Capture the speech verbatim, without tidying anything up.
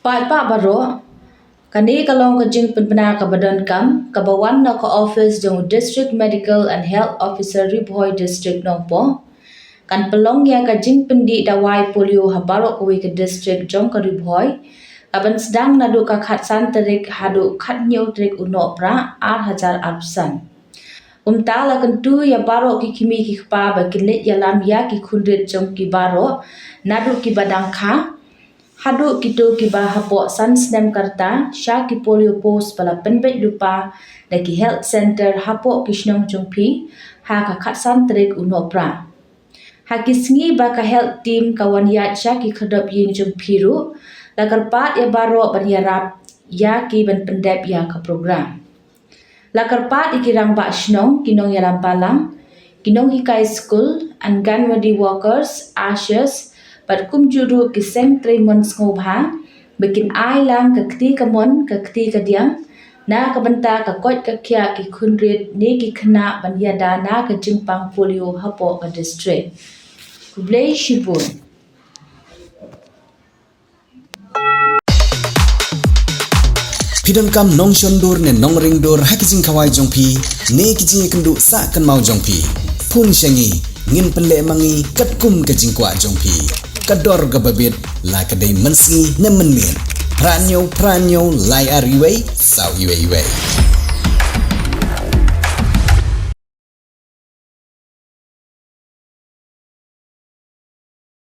Paidbah baroh, kane ka long ka jingpynbna kaba donkam kaba wan na ka office jong u District Medical and Health Officer Ri Bhoi District Nongpoh. Kan pynlong ïa ka jingpyndih dawai polio ha baroh kawei ka district jong ka Ri Bhoi, kaban sdang naduh ka khatsan tarik haduh khathynñiew tarik u Nohprah arhajar arphew san. Kumta la kyntu ïa baroh ki kmie ki kpa ba kin leit ïalam ïa ki khunrit jong ki baroh, naduh kiba dang kha haduh kito kiba hapoh san snem ka rta sha ki polio post ba la pynbeit lypa da ki health centre hapoh ki shnong jong phi ha ka khatsan tarik u Nohprah. Ha ki sngi ba ka health team ka wan ïaid sha ki khyrdop ïing jong phi ruh, la kyrpad ïa baroh ban ïarap ïa ki ban pyndep ïa ka program. La kyrpad ïa ki rangbah shnong, ki nongïalam balang, ki nonghikai skul, Anganwadi workers, ASHAs, bad kumjuh ruh ki seng trei mon sngewbha ba kin ai lang ka kti kamon ka kti kadiang na ka bynta ka koit ka khiah ki khunrit ne ki khynnah ban ïada na ka jingpang polio hapoh ka district. Khublei shibun. Phi donkam nongshon dur ne nongring dur ha ki jingkhawai jong phi ne ki jingïakynduh sah kynmaw jong phi. Phone sha ngi, ngin pynleh ma ngi katkum ka jingkwah jong phi. Ka dor kaba bit, la ka dei mynsngi ne mynmiet. Phra hynñiew phra hynñiew lai ar wei saw wei wei.